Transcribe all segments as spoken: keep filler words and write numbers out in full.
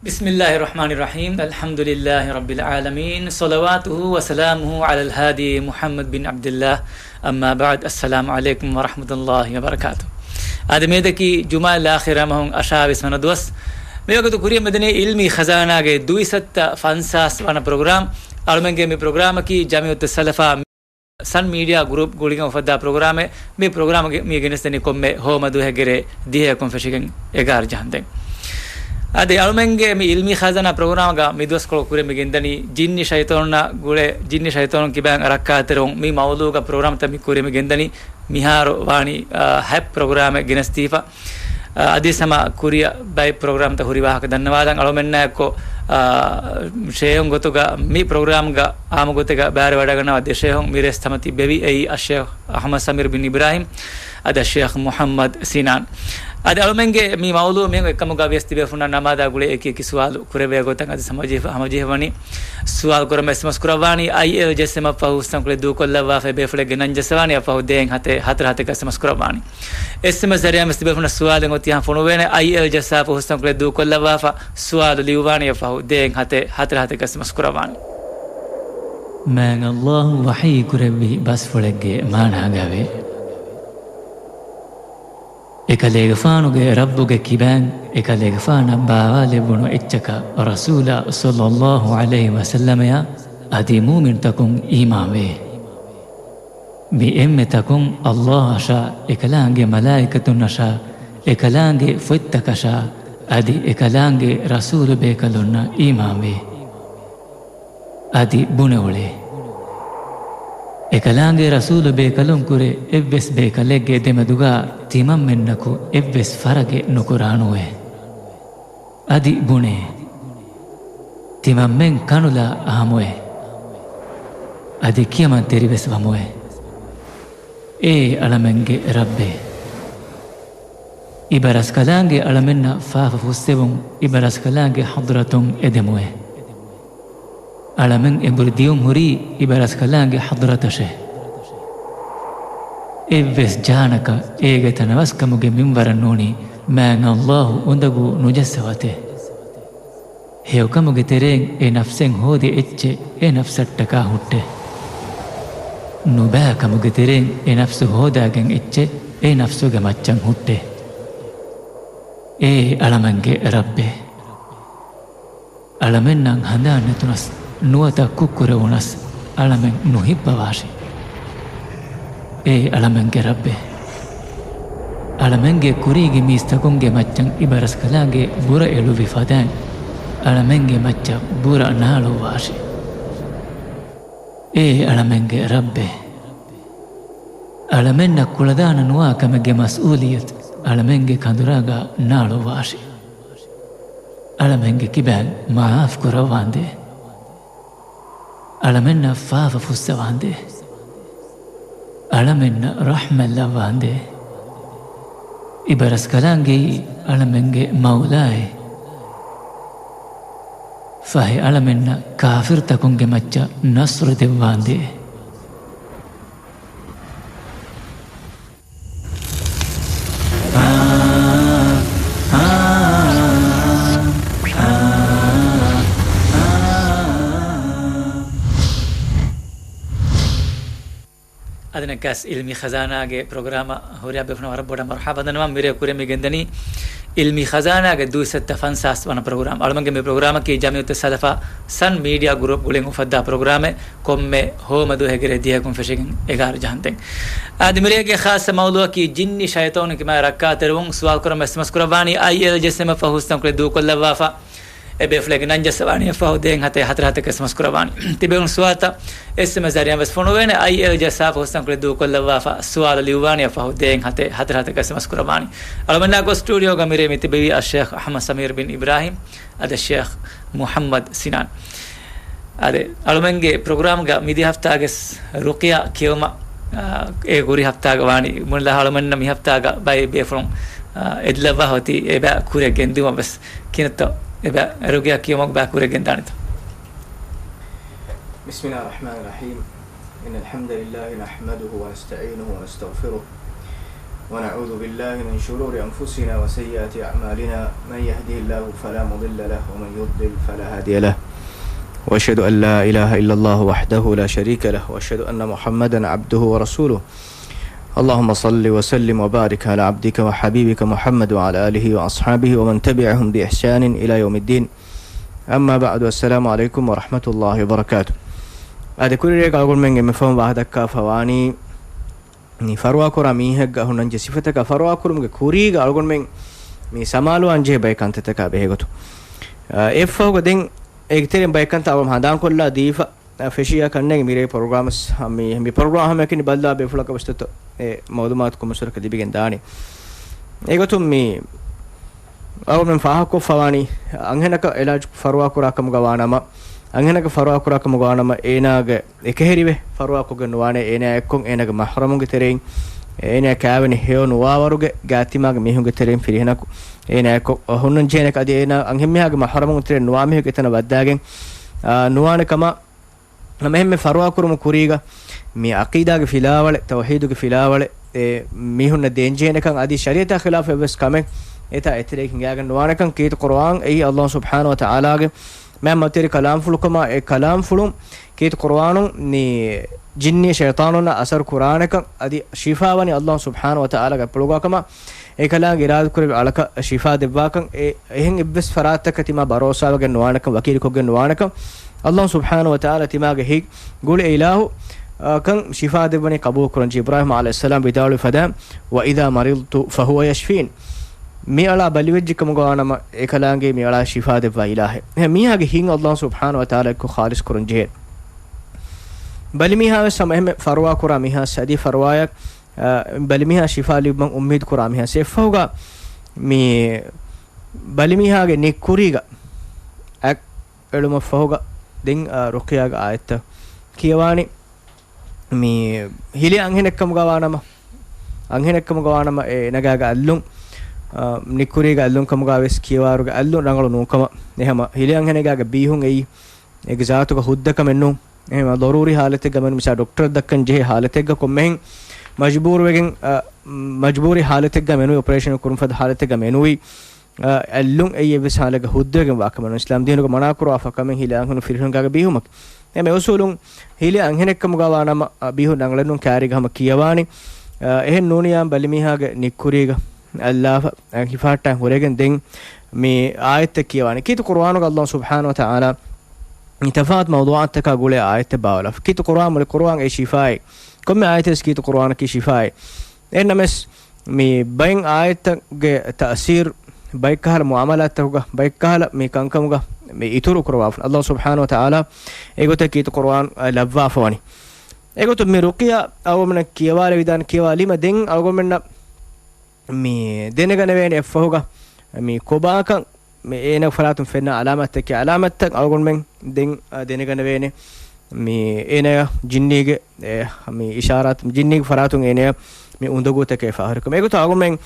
بسم الله الرحمن الرحيم. الحمد لله رب العالمين. صلواته وسلامه على الهادي محمد بن عبد الله. أما بعد. السلام عليكم ورحمة الله وبركاته. އާދެ، މިއަދަކީ ޖުމާލް އާޚިރާ މަހުން އަށާވީސް ވަނަ ދުވަސް. މިވަގުތު ކުރިއަށް މިދަނީ އިލްމީ ޚަޒާނާގެ ދުއިސައްތަ ފަންސާސް ވަނަ ޕްރޮގްރާމް. އަޅުމެންގެ މި ޕްރޮގްރާމަކީ ޖަމިއްޔަތުއް ސަލަފާ ސަން މީޑިއާ ގްރޫޕް ގުޅިގެން އުފައްދާ ޕްރޮގްރާމެއް. މި ޕްރޮގްރާމްގެ މި ގެނެސްދެނީ ކޮންމެ ހޯމަ ދުވަހެއްގެ ރޭ ދިހައަކުން ފެށިގެން އެގާރަ ޖަހަންދެން. އަދި އަޅުމެންގެ މި އިލްމީ ޚަޒާނާ ޕްރޮގްރާމްގަ މި ދުވަސްކޮޅު ކުރިއަށް މި ގެންދަނީ ޖިންނި ޝައިޠާނުންނާ ގުޅޭ، ޖިންނި ޝައިޠާނުން ކިބައިން ރައްކާތެރިވުން. މި މައުޟޫގަ ޕްރޮގްރާމްތައް މި ކުރިއަށް މި ގެންދަނީ މިހާރު ވާނީ، އާ، ހަތް ޕްރޮގްރާމެއް ގެނެސްދީފަ. އަދި ހަމަ ކުރިއަށް ބައެއް ޕްރޮގްރާމްތައް ހުރި ވާހަކަ ދަންނަވާލަން. އަޅުމެންނާއެއްކޮށް، އާ، ޝޭހުން ގޮތުގަ މި ޕްރޮގްރާމްގަ އާއްމު ގޮތެއްގަ ބައިވެރިވަޑައިގަންނަވާ ދެ ޝޭހުން މިރޭ ހަމަ ތިއްބެވި. އެއީ އައްޝޭހް އަޙްމަދު ސަމީރު ބިން އިބްރާހީމް، އަދި އައްޝޭހް މުޙައްމަދު ސިނާން. އަދި އަޅުމެންގެ މި މައުޟޫ މިހެން އެއްކަމުގަ ވިޔަސް ތިބޭފުންނަށް ނަމާދާ ގުޅޭ އެކި އެކި ސުވާލު ކުރެވޭ ގޮތަށް އަދި ހަމަޖެހި-، ހަމަޖެހިވަނީ. ސުވާލު ކުރަމުން އެސްއެމްއެސް ކުރައްވާނީ އައިއެލް ޖެއްސެމަށް ފަހު ހުސްނަންކުޅެ ދޫކޮށްލައްވާފަ އެބޭފުޅެއްގެ ނަން ޖައްސަވާނީ އަށްފަހު ދޭއް ހަތެއް ހަތަރު ހަތެއްގަ އެސްއެމްއެސް ކުރައްވާނީ. އެސްއެމްއެސް ޒަރިއާ ވެސް ތިބޭފުންނަށް ސުވާލެއް އޮތީ ހަމަ ފޮނުވޭނެ. އައިއެލް ޖައްސާފަ ހުސްނަންކުޅެ ދޫކޮށްލައްވާފަ ސުވާލު ލިޔުއްވާނީ އަށްފަހު ދޭއް ހަތެއް ހަތަރު ހަތެއްގަ އެސްއެމްއެސް ކުރައްވާނީ. މާތް ﷲ ވަޙީ ކުރެއްވި ބަސްފުޅެއްގެ މާނާގައެވެ. އެކަލޭގެފާނުގެ ރައްބުގެ ކިބައިން އެކަލޭގެފާނަށް ބާވާލެއްވުނު އެއްޗަކަށް ރަސޫލާ ޞައްލައްލާހު ޢަލައިހި ވަސައްލަމަޔާ އަދި މުއުމިންތަކުން އީމާންވޭ. މި އެންމެ ތަކުން ﷲ އަށާ އެކަލާނގެ މަލާއިކަތުންނަށާ އެކަލާނގެ ފޮތްތަކަށާ އަދި އެކަލާނގެ ރަސޫލު ބޭކަލުންނަށް އީމާންވޭ. އަދި ބުނެއުޅޭ. އެކަލާނގެ ރަސޫލު ބޭކަލުން ކުރެ އެއްވެސް ބޭކަލެއްގެ ދެމެދުގާ ތިމަންމެންނަކު އެއްވެސް ފަރަގެއް ނުކުރާނުވޭ. އަދި ބުނޭ. ތިމަންމެން ކަނުލާ އަހަމުވޭ. އަދި ކިޔަމަންތެރިވެސް ވަމުވޭ. އޭ އަޅަމެންގެ ރައްބޭ! އިބަރަސްކަލާނގެ އަޅަމެންނަށް ފާފަ ފުއްސެވުން އިބަރަސްކަލާނގެ ޙަޟްރަތުން އެދެމުވެ. އަޅަމެން އެނބުރި ދިޔުން ހުރީ އިބަރަސްކަލާނގެ ޙަޟްރަތަށެ. އެއްވެސް ޖާނަކަށް އޭގެ ތަނަވަސްކަމުގެ މިންވަރަށް ނޫނީ މާތް ﷲ އުނދަގޫ ނުޖައްސަވަތެ. ހެޔޮކަމުގެ ތެރެއިން އެ ނަފްސެއް ހޯދި އެއްޗެއް އެ ނަފްސަށްޓަކާ ހުއްޓޭ. ނުބައިކަމުގެ ތެރެއިން އެ ނަފްސު ހޯދާގެން އެއްޗެއް އެ ނަފްސުގެ މައްޗަށް ހުއްޓޭ. އޭ އަޅަމެންގެ ރައްބޭ! އަޅަމެންނަށް ހަނދާން ނެތުނަސް، ނުވަތަ ކުށްކުރެވުނަސް އަޅަމެން ނުހިއްޕަވާށި. އޭ އަޅަމެންގެ ރައްބޭ! އަޅަމެންގެ ކުރީގެ މީސްތަކުންގެ މައްޗަށް އިބަރަސްކަލާނގެ ބުރަ އެޅުއްވި ފަދައިން، އަޅަމެންގެ މައްޗަށް ބުރަ ނާޅުއްވާށި. އޭ އަޅަމެންގެ ރައްބޭ! އަޅަމެންނަށް ކުޅަދާނަ ނުވާ ކަމެއްގެ މަސްއޫލިއްޔަތު އަޅަމެންގެ ކަނދުރާގާ ނާޅުއްވާށި. އަޅަމެންގެ ކިބައިން މަޢާފް ކުރައްވާނދޭ. އަޅަމެންނަށް ފާފަ ފުއްސަވާނދޭ. އަޅަމެންނަށް ރަޙްމަތް ލައްވާނދޭ. އިބަރަސްކަލާނގެއީ އަޅަމެންގެ މައުލާއޭ. ފަހެ އަޅަމެންނަށް ކާފިރުތަކުންގެ މައްޗަށް ނަޞްރު ދެއްވާނދޭ. އަދި ނައްކާސް އިލްމީ ޚަޒާނާގެ ޕްރޮގްރާމަށް ހުރިހާ ބޭފުޅުންނަށް ވަރަށް ބޮޑަށް މަރުޙަބާ ދަންނަވަން. މިރޭ ކުރިއަށް މި ގެންދަނީ އިލްމީ ޚަޒާނާގެ ދުއިސައްތަ ފަންސާސް ވަނަ ޕްރޮގްރާމް. އަޅުމެންގެ މި ޕްރޮގްރާމަކީ ޖަމިއްޔަތުއް ސަލަފާ ސަން މީޑިއާ ގްރޫޕް ގުޅިން އުފައްދާ ޕްރޮގްރާމެއް. ކޮންމެ ހޯމަ ދުވަހެއްގެ ރޭ ދިހަކުން ފެށިގެން އެގާރަ ޖަހަންދެން. އަދި މިރޭގެ ޚާއްޞަ މައުޟޫއަކީ ޖިންނި ޝައިޠާނުން ކިބައިން ރައްކާތެރިވުން. ސުވާލު ކުރަމުން އެސްއެމްއެސް ކުރައްވާނީ އައިއެލް ޖެއްސެމަށް ފަހު ހުސްނަންކުޅެ ދޫކޮށްލައްވާފަ. އެބޭފުޅެއްގެ ނަން ޖައްސަވާނީ އަށްފަހު ދޭއް ހަތެއް ހަތަރު ހަތެއްގަ އެސްއެމްއެސް ކުރައްވާނީ. ތިބޭފުޅުން ސުވާލުތައް އެސްއެމްއެސް ޒަރިއާ ވެސް ފޮނުވޭނެ. އައިއެލް ޖައްސާފަ ހުސްނަންކުޅެ ދޫކޮށްލައްވާފަ ސުވާލު ލިޔުއްވާނީ އަށްފަހު ދޭއް ހަތެއް ހަތަރު ހަތެއްގަ އެސްއެމްއެސް ކުރައްވާނީ. އަޅުމެންނާ ގޮސް ސްޓޫޑިއޯގަ މިރޭ މި ތިބެވީ އައްޝޭޚް އަޙްމަދު ސަމީރު ބިން އިބްރާހީމް އަދި އައްޝޭޚް މުޙައްމަދު ސިނާން. އާދެ، އަޅުމެންގެ ޕްރޮގްރާމްގަ މިދި ހަފްތާގެ ރުޤްޔާ ކިޔެވުމަށް، އާ، އެ ކުރި ހަފްތާގަ ވާނީ. މުޅި އަޅުމެންނަށް މި ހަފްތާގަ ބައެއް ބޭފުޅުން، އާ، އެދިލައްވާ އޮތީ އެބަ ކުރިއަށް ގެންދިއުމަށް ވެސް. ކިނަތްތޯ އެބަ ރުޤްޔާ ކިޔުމަށް ބަ ކުރިއަށް ގެންދާނެތޯ؟ بسم الله الرحمن الرحيم. إن الحمد لله نحمده ونستعينه ونستغفره ونعوذ بالله من شرور أنفسنا وسيئات أعمالنا، من يهده الله فلا مضل له ومن يضلل فلا هادي له، وأشهد أن لا إله إلا الله وحده لا شريك له، وأشهد أن محمدا عبده ورسوله. اللهم صل وسلم وبارك على عبدك وحبيبك محمد وعلى آله وأصحابه ومن تبعهم بإحسان إلى يوم الدين. أما بعد، السلام عليكم ورحمة الله وبركاته. އަދި ކުރިއަށް އަޅުގަނޑުމެން އެންމެ ފަހުން ވާހަކަ ދައްކާފަ ވާނީ، މި ފަރުވާކުރާ މީހެއްގަ ހުންނަންޖެހޭ ސިފަތަކާ، ފަރުވާކުރުމުގެ ކުރީގަ އަޅުގަނޑުމެން މި ސަމާލުވާންޖެހޭ ބައެއް ކަންތައްތަކާ ބެހޭގޮތުން. އަ، އެއްފަހުގަ ދެން އޭގެ ތެރެއިން ބައެއް ކަންތައް އަޅުގަނޑު ހަނދާންކޮށްލާ ދީފަ، އަ، ފެށިއްޔާ ކަންނޭނގެ މިރޭ ޕްރޮގްރާމްސް، އަ، މި، މި ޕްރޮގްރާމް ހަމައެކަނި ބައްލާ ބޭފުޅަކަށް ވެސް ދޮތޯ އެ މައުލޫމާތު ކޮންމެސްވަރަކަށް ލިބިގެން ދާނީ. އެގޮތުން މި އަޅުގަނޑުމެން ފާހަގަކޮށްފަވާނީ، އަންހެނަކަށް އިލާޖު ފަރުވާކުރާ ކަމުގަ ވާނަމަ، އަންހެނަކަށް ފަރުވާކުރާ ކަމުގަ ވާނަމަ، އޭނާގެ އެކަހެރިވެ ފަރުވާކޮށްގެން ނުވާނެ، އޭނާ އެއްކޮށް އޭނާގެ މަހްރަމުންގެ ތެރެއިން، އޭނާ ކާވެނި ހެޔޮ ނުވާވަރުގެ ގާތްތިމާގެ މީހުންގެ ތެރެއިން ފިރިހެނަކު އޭނާ އެއްކޮށް ހުންނަން ޖެހޭނެ އަދި އޭނާ އަންހެންމީހާގެ މަހްރަމުންގެ ތެރެއިން ނުވާ މީހެއްގެ ތަނަށް ވައްދާގެން، އާ، ނުވާނެ ކަމަށް ހަމަ އެހެންމެ ފަރުވާކުރުމު ކުރީގަ މި އަޤީދާގެ ފިލާވަޅެއް، ތައުޙީދުގެ ފިލާވަޅެއް، އެ މީހުންނަށް ދޭންޖެހޭނެކަން އަދި ޝަރީޢަތާ ޚިލާފަށް އެއްވެސް ކަމެއް އެތާ އެތެރޭގަ ހިނގާގެން ނުވާނެކަން ކީރިތި ޤުރުއާން އެއީ ﷲ ސުބްޙާނަހޫ ވަތަޢާލާގެ މާތް މަތިވެރި ކަލާމްފުޅުކަމާ، އެ ކަލާމްފުޅުން ކީރިތި ޤުރުއާނުން މި ޖިންނީ ޝައިޠާނުންނަށް އަސަރު ކުރާނެކަން އަދި ޝިފާވަނީ ﷲ ސުބްޙާނަހޫ ވަތަޢާލާގެ އަތްޕުޅުގަ ކަމަށް އެކަލާނގެ އިރާދަކުރެއްވި އަޅަކަށް ޝިފާ ދެއްވާކަން، އެ، އެހެން އެއްވެސް ފަރާތްތަކަށް ތިމާ ބަރޯސާވެގެން ނުވާނެކަން، ވަކީލުކޮށްގެން ނުވާނެކަން، ﷲ ސުބްޙާނަހޫ ވަތަޢާލާ ތިމާގެ ހިތް ގުޅި އިލާހު، އަ، ކަން ޝިފާ ދެއްވަނީ ޤަބޫލުކުރަންޖެހޭ. އިބްރާހީމް ޢަލައިހިއްސަލާމް ވިދާޅުވި ފަދައިން، "وإذا مرضت فهو يشفين." މި އަޅާ ބަލިވެއްޖެ ކަމުގަ ވާނަމަ، އެކަލާނގެ މި އަޅާ ޝިފާ ދެއްވާ އިލާހެއް. އެހެން މީހާގެ ހިތް ﷲ ސުބްޙާނަހޫ ވަތަޢާލާ އެއްކޮށް ޚާލިޞް ކުރަންޖެހޭ. ބަލިމީހާ ވެސް ހަމަ އެހެންމެ ފަރުވާކުރާ މީހާ ސަދީ ފަރުވާޔަށް، އަ، ބަލިމީހާ ޝިފާ ލިބުމަށް އުއްމީދު ކުރާ މީހާ ސެފްފަހުގަ މި ބަލިމީހާގެ ނިއްކުރީގަ އަތް އެޅުމަށްފަހުގަ ދެން، އަ، ރުޤިޔާގެ އާޔަތްތައް ކިޔަވާނީ. މި ހިލޭ އަންހެނެއްކަމުގަ ވާނަމަ، އަންހެނެއްކަމުގަ ވާނަމަ އެ ނަގާގެ އަލުން، އަ، ނިއްކުރީގެ އަލުން ކަމުގަ ވެސް ކިޔަވާރުގެ އަލުން ރަނގަޅު ނޫންކަމަށް. އެހަމަ ހިލޭ އަންހެނެއްގެ ބީހުން އެއީ އޭގެ ޒާތުގަ ހުއްދަކަމެއް ނޫން. އެހެން ޟަރޫރީ ޙާލަތެއްގަ މެނު، މިސާ ޑޮކްޓަރަށް ދައްކަން ޖެހޭ ޙާލަތެއްގަ ކޮންމެހެން މަޖުބޫރުވެގެން، އަ، މަޖުބޫރީ ޙާލަތެއްގަ މެނުވީ، އޮޕަރޭޝަން ކުރުން ފަދަ ޙާލަތެއްގަ މެނުވީ، އަ، އަލުން އެއީ އެއްވެސް ޙާލެއްގަ ހުއްދަވެގެން ވާކަމެއް ނޫން. އިސްލާމް ދީނުގަ މަނާކުރާފަ ކަމެއް ހިލޭ އަންހެނުން ފިރިހެނުންގެ ބީހުމަކީ. އެމެ އުސޫލުން ހިލޭ އަންހެނެއްކަމުގަ ވާނަމަ، އަ، ބީހުން ރަނގަޅެއްނޫން ކާރީގަ ހަމަ ކިޔަވާނީ. އަ، އެހެން ނޫނިއްޔާ ބަލިމީހާގެ ނިއްކުރީގަ އައްލާފަ، އަ، ހިފަހައްޓާ ހުރެގެން ދެން މި އާޔަތްތައް ކިޔަވާނީ. ކީރިތި ޤުރުއާނުގަ ﷲ ސުބްޙާނަހޫ ވަތަޢާލާ މި ތަފާތު މައުޟޫޢާތްތަކާ ގުޅޭ އާޔަތްތައް ބާވައިލާފަ. ކީރިތި ޤުރުއާން މުޅި ޤުރުއާން އެއީ ޝިފާއެއް. ކޮންމެ އާޔަތެއް ވެސް ކީރިތި ޤުރުއާނަކީ ޝިފާއެއް. އެހެންނަމަވެސް މި ބައެއް އާޔަތްތައްގެ ތައުސީރު ބައެއްކަހަލަ މުޢާމަލާތްތަކުގަ، ބައެއްކަހަލަ މި ކަންކަމުގަ މި އިތުރު ކުރައްވާފަ. ﷲ ސުބްޙާނަހޫ ވަތަޢާލާ އެގޮތަށް ކީރިތި ޤުރުއާން ލައްވާފަވަނީ. އެގޮތުން މި ރުޤިޔާ އަޅުގަނޑުމެންނަށް ކިޔަވާލެވިދާނެ، ކިޔަވާލީމަ ދެން އަޅުގަނޑުމެންނަށް މި ދެނެގަނެވޭނެ އެއްފަހުގަ މި ކޮބާކަން މި އޭނަ ފަރާތުން ފެންނަ އަލާމާތްތަކެއް، އަލާމާތްތައް އަޅުގަނޑުމެން ދެން، އަ، ދެނެގަނެވޭނެ. މި އޭނަޔަށް ޖިންނީގެ، އެ، މި އިޝާރާތް، ޖިންނީގެ ފަރާތުން އޭނަޔަށް މި އުނދަގޫތަކެއް ފާހަރުކަމެއް. އެގޮތަށް އަޅުގަނޑުމެން،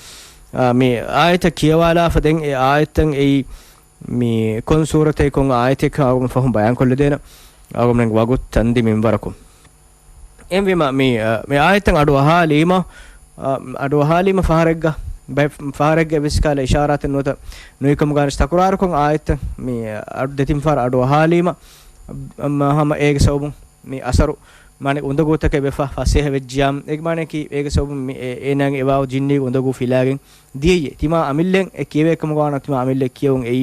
އަ، މި އާޔަތްތައް ކިޔަވާލާފަ ދެން އެ އާޔަތްތައް އެއީ މި ކޮން ސޫރަތެއް ކޮން އާޔަތެއް އަޅުގަނޑު ފަހުން ބަޔާންކޮށްލަދޭނަ އަޅުގަނޑުމެން ވަގުތު ތަންދި މިންވަރަކުން. އެހެންވީމަ، މި، އަ، މި އާޔަތްތައް އަޑުއަހާލީމަ، އަ، އަޑުއަހާލީމަ ފަހަރެއްގަ، ބައެއް ފަހަރެއްގަ އެއްވެސް ކަހަލަ އިޝާރާތެއް ނުވަތަ ނުވިކަމުގަ ވެސް ތަކުރާރުކޮށް އާޔަތްތައް މި އަޑު ދެތިން ފަހަރަށް އަޑުއަހާލީމަ، އަ، ހަމަ އޭގެ ސަބަބުން މި އަސަރު، މާނަ އުނދަގޫތަކެއް ވެފަ ފަސޭހަ ވެއްޖިޔާމު، އޭގެ މާނައަކީ އޭގެ ސަބަބުން މި އެ، އޭނާގެ އެވާހު ޖިންނީގެ އުނދަގޫ ފިލާގެން ދިޔައީ. ތިމާ އަމިއްލައިން އެ ކިޔެވޭ ކަމުގަ ވާނަމަ ތިމާ އަމިއްލައަށް ކިޔެވުން އެއީ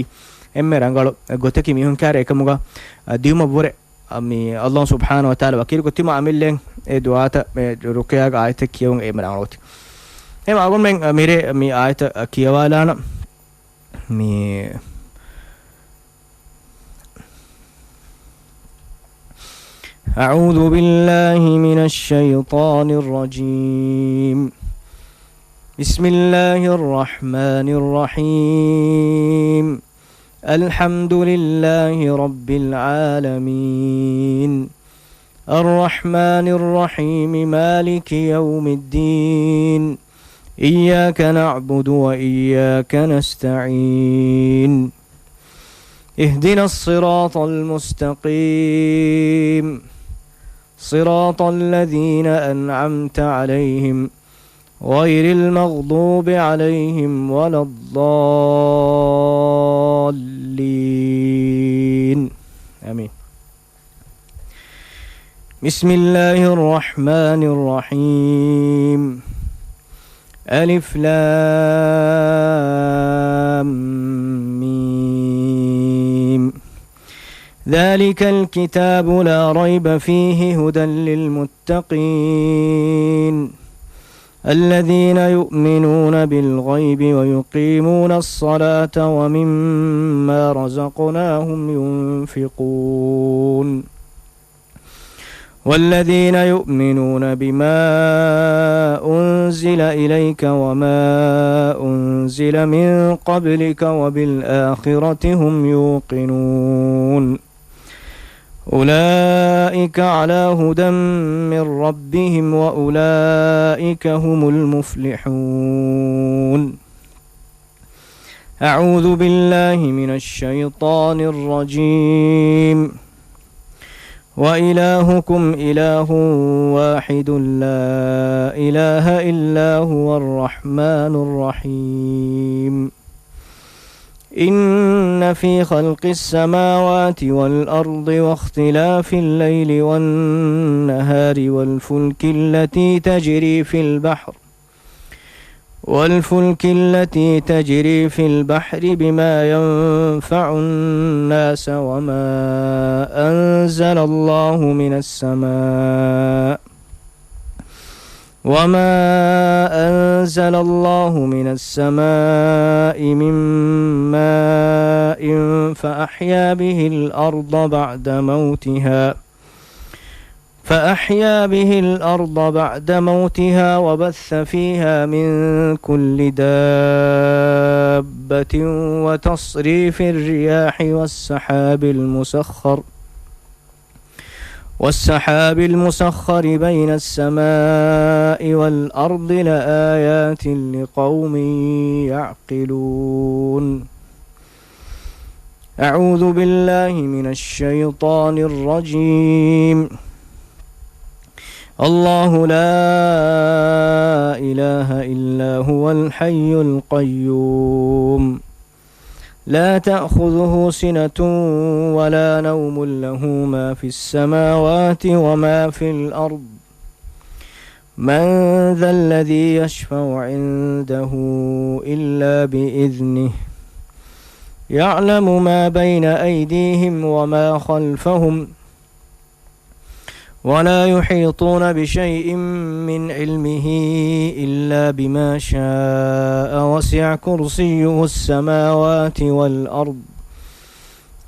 އެންމެ ރަނގަޅު ގޮތަކީ. މީހުން ކާރި އެކަމުގަ، އަ، ދިޔުމަށްވުރެ އަ، މި ﷲ ސުބްޙާނަހޫ ވަތަޢާލާ ވަކީލުކޮށް ތިމާ އަމިއްލައިން އެ ދުޢާތައް މި ރުޤިޔާގެ އާޔަތްތައް ކިޔެވުން އެންމެ ރަނގަޅު ގޮތެއް. އެހެން އަޅުގަނޑުމެން މިރޭ މި އާޔަތް ކިޔަވާލާނަން. މި أعوذ بالله من الشيطان الرجيم. بسم الله الرحمن الرحيم. الحمد لله رب العالمين. الرحمن الرحيم. مالك يوم الدين. إياك نعبد وإياك نستعين. اهدنا الصراط المستقيم. صراط الذين أنعمت عليهم غير المغضوب عليهم ولا الضالين. آمين. بسم الله الرحمن الرحيم. ألف لام ميم. ذلك الكتاب لا ريب فيه هدى للمتقين الذين يؤمنون بالغيب ويقيمون الصلاة ومما رزقناهم ينفقون والذين يؤمنون بما أنزل إليك وما أنزل من قبلك وبالآخرة هم يوقنون أولئك على هدى من ربهم وأولئك هم المفلحون. أعوذ بالله من الشيطان الرجيم. وإلهكم إله واحد لا إله إلا هو الرحمن الرحيم. إن في خلق السماوات والأرض واختلاف الليل والنهار والفلك التي تجري في البحر والفلك التي تجري في البحر بما ينفع الناس وما أنزل الله من السماء وما أنزل الله من السماء من ماء فأحيا به الأرض بعد موتها فأحيا به الأرض بعد موتها وبث فيها من كل دابة وتصريف الرياح والسحاب المسخر والسحاب المسخر بين السماء والأرض لآيات لقوم يعقلون. أعوذ بالله من الشيطان الرجيم. الله لا إله إلا هو الحي القيوم لا تأخذه سنة ولا نوم له ما في السماوات وما في الأرض من ذا الذي يشفع عنده إلا بإذنه يعلم ما بين أيديهم وما خلفهم ولا يحيطون بشيء من علمه إلا بما شاء وسع كرسيه السماوات والأرض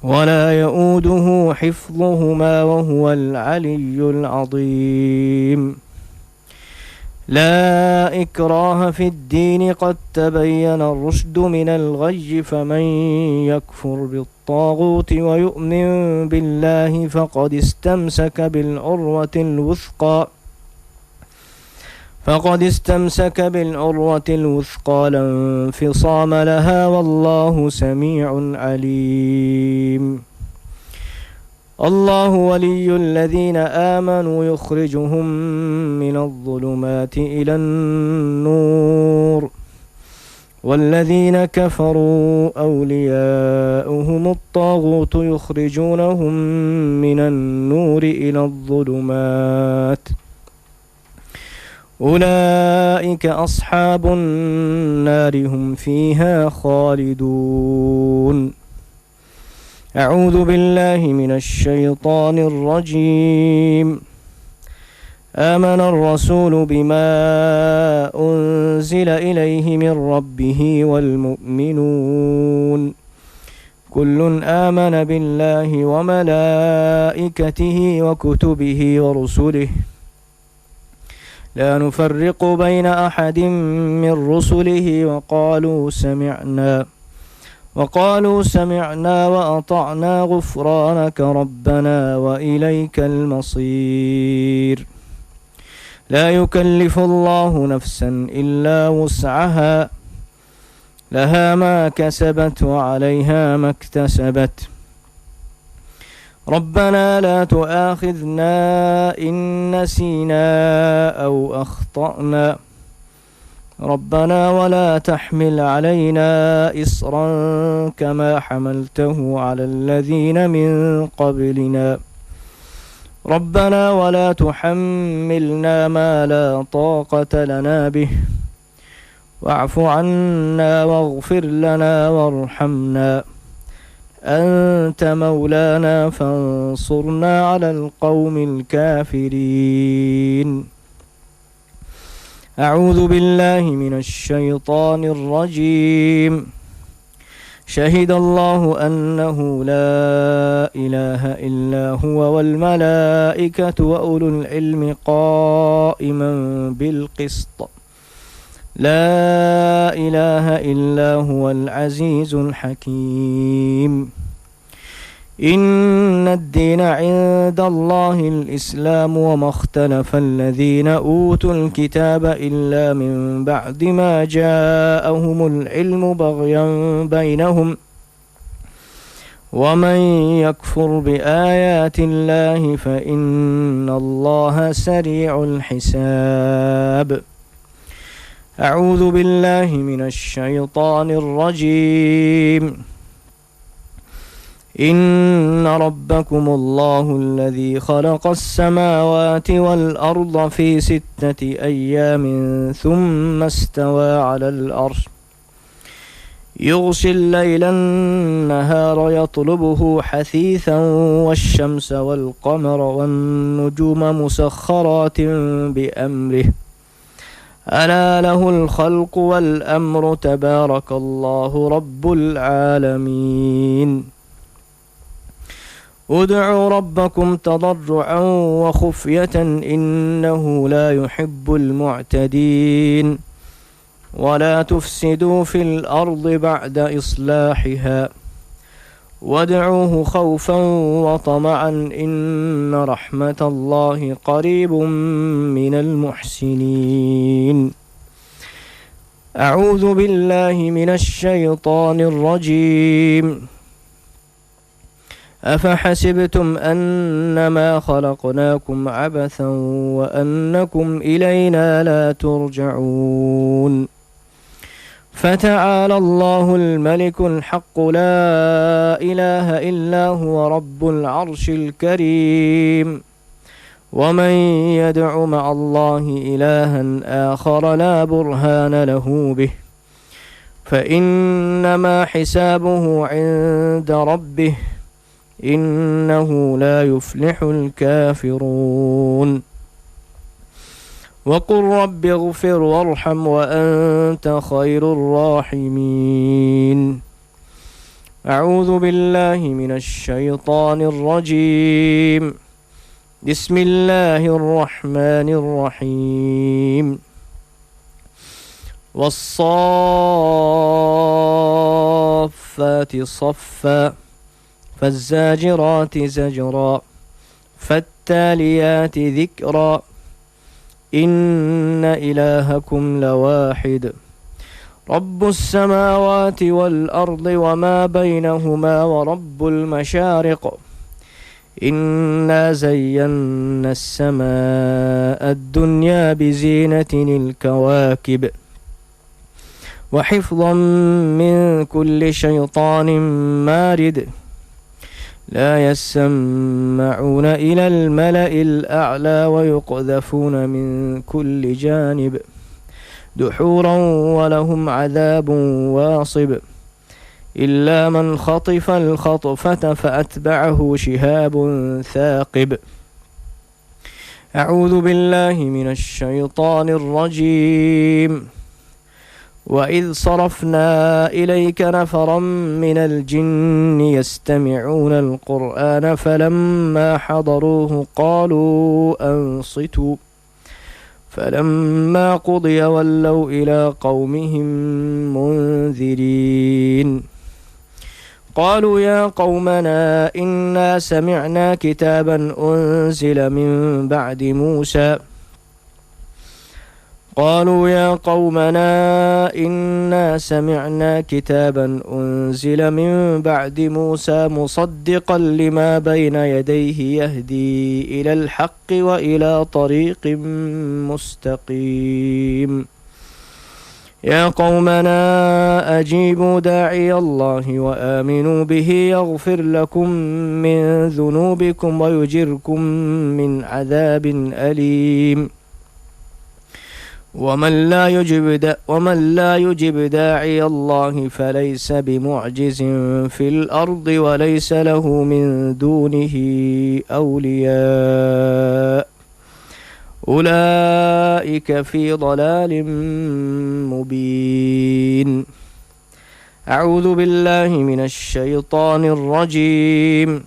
ولا يؤوده حفظهما وهو العلي العظيم. لا إكراه في الدين قد تبين الرشد من الغي فمن يكفر بالطاغوت ويؤمن بالله فقد استمسك بالعروة الوثقى فقد استمسك بالعروة الوثقى لا انفصام لها والله سميع عليم. الله ولي الذين آمنوا يخرجهم من الظلمات إلى النور والذين كفروا أولياؤهم الطاغوت يخرجونهم من النور إلى الظلمات أولئك أصحاب النار هم فيها خالدون. أعوذ بالله من الشيطان الرجيم. آمن الرسول بما أنزل إليه من ربه والمؤمنون كل آمن بالله وملائكته وكتبه ورسله لا نفرق بين أحد من رسله وقالوا سمعنا وقالوا سمعنا وأطعنا غفرانك ربنا وإليك المصير. لا يكلف الله نفسا إلا وسعها لها ما كسبت وعليها ما اكتسبت. ربنا لا تؤاخذنا إن نسينا أو أخطأنا. ربنا ولا تحمل علينا إصرا كما حملته على الذين من قبلنا. ربنا ولا تحملنا ما لا طاقة لنا به. واعف عنا واغفر لنا وارحمنا. أنت مولانا فانصرنا على القوم الكافرين. أعوذ بالله من الشيطان الرجيم. شهد الله أنه لا إله إلا هو والملائكة وأولو العلم قائما بالقسط. لا إله إلا هو العزيز الحكيم. إن الدين عند الله الإسلام وما اختلف الذين أوتوا الكتاب إلا من بعد ما جاءهم العلم بغيا بينهم ومن يكفر بآيات الله فإن الله سريع الحساب. أعوذ بالله من الشيطان الرجيم. إن ربكم الله الذي خلق السماوات والأرض في ستة أيام ثم استوى على العرش يغشي الليل النهار يطلبه حثيثا والشمس والقمر والنجوم مسخرات بأمره ألا له الخلق والأمر تبارك الله رب العالمين. ادعوا ربكم تضرعا وخفية إنه لا يحب المعتدين. ولا تفسدوا في الأرض بعد إصلاحها وادعوه خوفا وطمعا إن رحمة الله قريب من المحسنين. أعوذ بالله من الشيطان الرجيم. أفحسبتم أنما خلقناكم عبثا وأنكم إلينا لا ترجعون. فتعالى الله الملك الحق لا إله إلا هو رب العرش الكريم. ومن يدع مع الله إلها آخر لا برهان له به فإنما حسابه عند ربه إنه لا يفلح الكافرون. وقل رب اغفر وارحم وأنت خير الراحمين. أعوذ بالله من الشيطان الرجيم. بسم الله الرحمن الرحيم. والصافات صفا. فالزاجرات زجرا. فالتاليات ذكرا. إن إلهكم لواحد. رب السماوات والأرض وما بينهما ورب المشارق. إنا زينا السماء الدنيا بزينة الكواكب. وحفظا من كل شيطان مارد. لا يسمعون إلى الملأ الأعلى ويقذفون من كل جانب دحورا ولهم عذاب واصب. إلا من خطف الخطفة فأتبعه شهاب ثاقب. أعوذ بالله من الشيطان الرجيم. وإذ صرفنا إليك نفرا من الجن يستمعون القرآن فلما حضروه قالوا أنصتوا فلما قضي ولوا إلى قومهم منذرين. قالوا يا قومنا إنا سمعنا كتابا أنزل من بعد موسى قالوا يا قومنا إنا سمعنا كتابا أنزل من بعد موسى مصدقا لما بين يديه يهدي إلى الحق وإلى طريق مستقيم. يا قومنا أجيبوا داعي الله وآمنوا به يغفر لكم من ذنوبكم ويجركم من عذاب أليم. ومن لا يجب دا-، ومن لا يجب داعي الله فليس بمعجز في الأرض وليس له من دونه أولياء أولئك في ضلال مبين. أعوذ بالله من الشيطان الرجيم.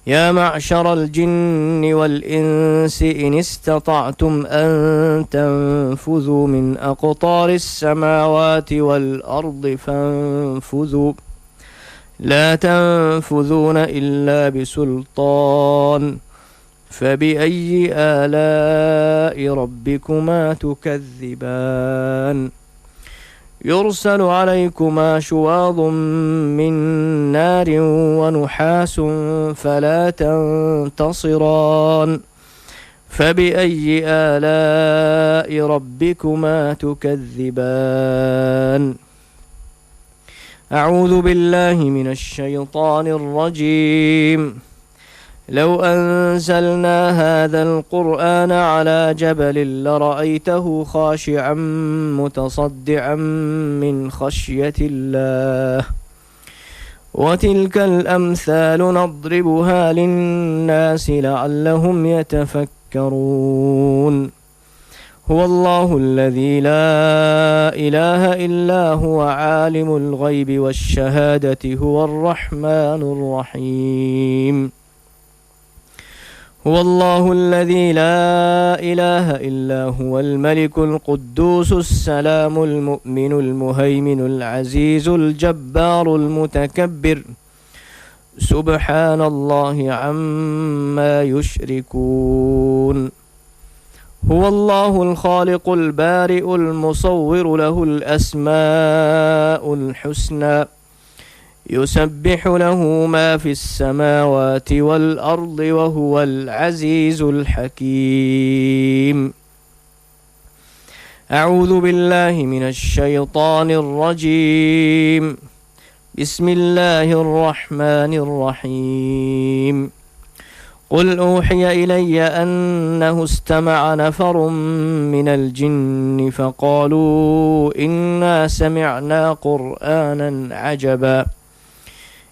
يا معشر الجن والإنس إن استطعتم أن تنفذوا من أقطار السماوات والأرض فانفذوا، لا تنفذون إلا بسلطان، فبأي آلاء ربكما تكذبان؟ يرسل عليكما شواظ من نار ونحاس فلا تنتصران، فبأي آلاء ربكما تكذبان؟ أعوذ بالله من الشيطان الرجيم. لو أنزلنا هذا القرآن على جبل لرأيته خاشعا متصدعا من خشية الله. وتلك الأمثال نضربها للناس لعلهم يتفكرون. هو الله الذي لا إله إلا هو عالم الغيب والشهادة هو الرحمن الرحيم. هو الله الذي لا إله إلا هو الملك القدوس السلام المؤمن المهيمن العزيز الجبار المتكبر. سبحان الله عما يشركون. هو الله الخالق البارئ المصور له الأسماء الحسنى. يسبح له ما في السماوات والأرض وهو العزيز الحكيم. أعوذ بالله من الشيطان الرجيم. بسم الله الرحمن الرحيم. قل أوحي إلي أنه استمع نفر من الجن فقالوا إنا سمعنا قرآنا عجبا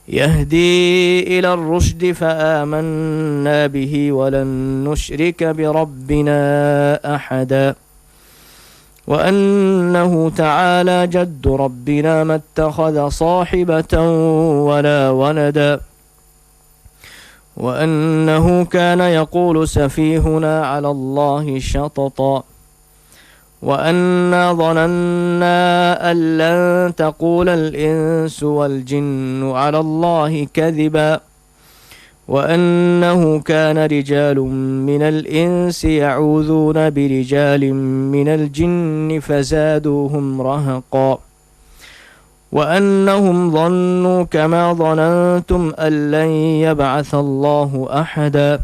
يهدي إلى الرشد فآمنا به ولن نشرك بربنا أحدا وأنه تعالى جد ربنا ما اتخذ صاحبة ولا ولدا وأنه كان يقول سفيهنا على الله شططا وأنا ظننا أن لن تقول الإنس والجن على الله كذبا وأنه كان رجال من الإنس يعوذون برجال من الجن فزادوهم رهقا وأنهم ظنوا كما ظننتم أن لن يبعث الله أحدا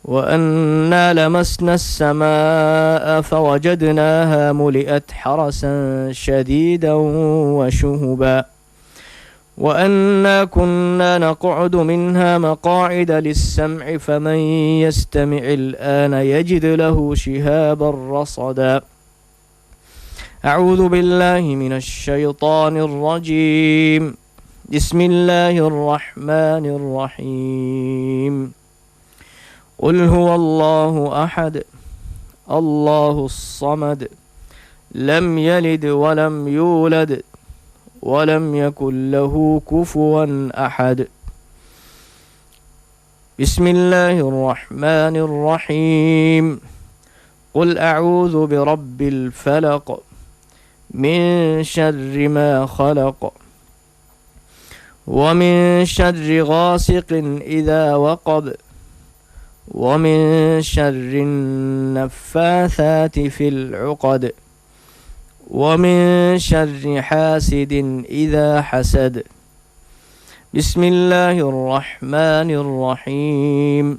وأنا لمسنا السماء فوجدناها ملئت حرسا شديدا وشهبا وأنا كنا نقعد منها مقاعد للسمع فمن يستمع الآن يجد له شهابا رصدا. أعوذ بالله من الشيطان الرجيم. بسم الله الرحمن الرحيم. قل هو الله أحد، الله الصمد، لم يلد ولم يولد، ولم يكن له كفوا أحد. بسم الله الرحمن الرحيم. قل أعوذ برب الفلق، من شر ما خلق، ومن شر غاسق إذا وقب، ومن شر النفاثات في العقد، ومن شر حاسد إذا حسد. بسم الله الرحمن الرحيم.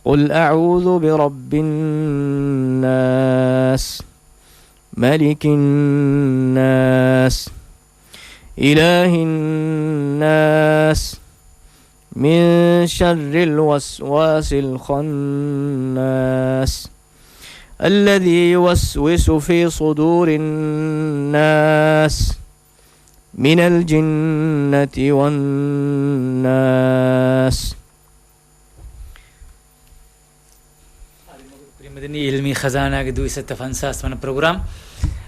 قل أعوذ برب الناس، ملك الناس، إله الناس، من شر الوسواس الخناس، الذي يوسوس في صدور الناس، من الجنة والناس. ކުރިމަދިނީ އިލްމީ ޚަޒާނާގެ ދުއިސައްތަ ފަންސާސް ވަނަ ޕްރޮގްރާމް.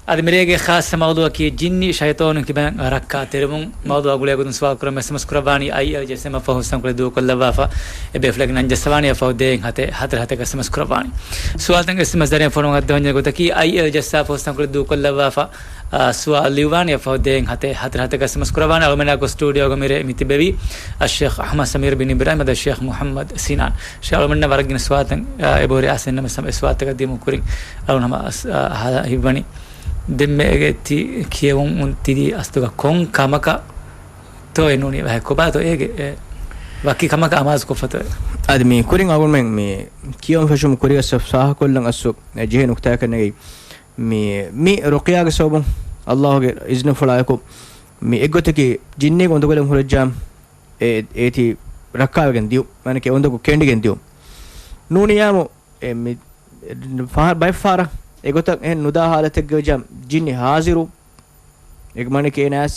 އަދި މިރޭގެ ޚާއްޞަ މައުޟޫއަކީ ޖިންނި ޝައިޠާނުން ކިބައިން ރައްކާތެރިވުން. މައުޟޫއާ ގުޅޭގޮތުން ސުވާލު ކުރަން އެސްއެމްއެސް ކުރައްވާނީ އައިއެލް ޖެއްސެމަށް ފަހު ސަންކުޅެ ދޫކޮށްލައްވާފަ. އެ ބޭފުޅެއްގެ ނަން ޖައްސަވާނީ ފަހު ދޭއް ހަތެއް ހަތަރު ހަތަކަށް އެސްއެމްއެސް ކުރައްވާނީ. ސުވާލުތައް އެސްއެމްއެސް ދަރިން ފޮނުވަން އައްދަވަންޏެއް ގޮތަކީ އައިއެލް ޖައްސާ ފަހު ސަންކުޅެ ދޫކޮށްލައްވާފަ. އާ، ސުވާލު ލިޔުވާނީ އެއަށްފަހު ދޭއް ހަތެއް ހަތަރު ހަތަކަށް އެސްއެމްއެސް ކުރައްވާނެ. އަޅުމެންނާ ގޮސް ސްޓޫޑިއޯގަ މިރޭ މި ތިބެވީ އައްޝޭޚް އަޙްމަދު ސަމީރު ބިން އިބްރާހިމް އަދި އައްޝޭޚް މުޙައްމަދު ސިނާން. ޝޭޚް އަޅުމެންނަށް ވަރަށް ގިނަ ސުވާލުތައް، އާ، އެބަހުރި އައިސް އެންނަމެސް ހަމަ އެ ސުވާލުތަކަށް ދިޔުމަށް ކުރިން އަޅުން ހަމަ އަސް-، އާ، އަހާ ހިތްވަނީ. ދެންމެ އޭގެ ތި ކިޔެވުން ތިދި އަސްލުގަ ކޮން ކަމަކަށް ތޯ އެ ނޫނީ ވަހެއް ކޮބާތޯ އޭގެ އެ ވަކި ކަމަކަށް އަމާޒު ކޮށްފަތޯ އެ؟ އަދި މި ކުރިން އަޅުގަނޑުމެން މި ކިޔަވަން ފެށުމު ކުރިއަށް ސަފް ސާހަކޮށްލަން އަސްލު އެ ޖެހޭ ނުކުތާއަކަށް ނެގެވި. މި، މި ރުޤިޔާގެ ސަބަބުން ﷲގެ އިޒްނަފުޅާއެކު މި އެއްގޮތަކީ ޖިންނީގެ އުނދަގުލެއް ހުރެއްޖާ އެ، އޭތި ރައްކާވެގެން ދިޔު. މާނަކީ އެ އުނދަގޫ ކެނޑިގެން ދިޔު. ނޫނިޔާމު އެ މި ފަހަ-، ބައެއްފަހަރަށް އެގޮތަށް އެހެން ނުދާ ހާލަތެއްގަ ވެއްޖާ ޖިންނި ހާޒިރު. އެ މާނަކީ އޭނާސް